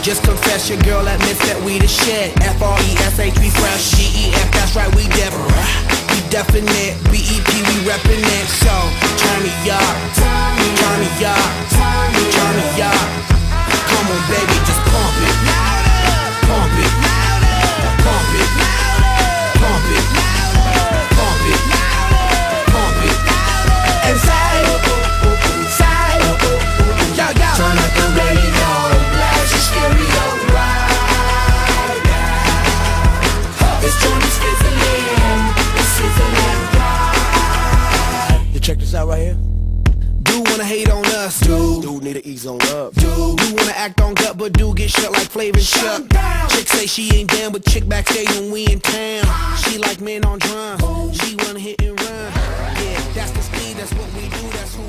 Just confess your girl admits that we the shit. F-R-E-S-H, we fresh. G-E-F, that's right, we different. We definite. B-E-P, we reppin' it. So, turn me up. Turn me up. Turn me up. Come on, baby, just pump it. Pump it. Pump it. Pump it. Pump it. Pump it. And say, say, yo, yo. Turn up the radio, blast your stereo right now. This joint is sizzling, it's sizzling right. You check this out right here. Do wanna hate on us, do. Dude need to ease on up. Do wanna act on gut, but do get shut like Flavor Chuck. Chick say she ain't down, but chick backstage when we in town. She like men on drums. She wanna hit and run. Yeah, that's the speed, that's what we do, that's who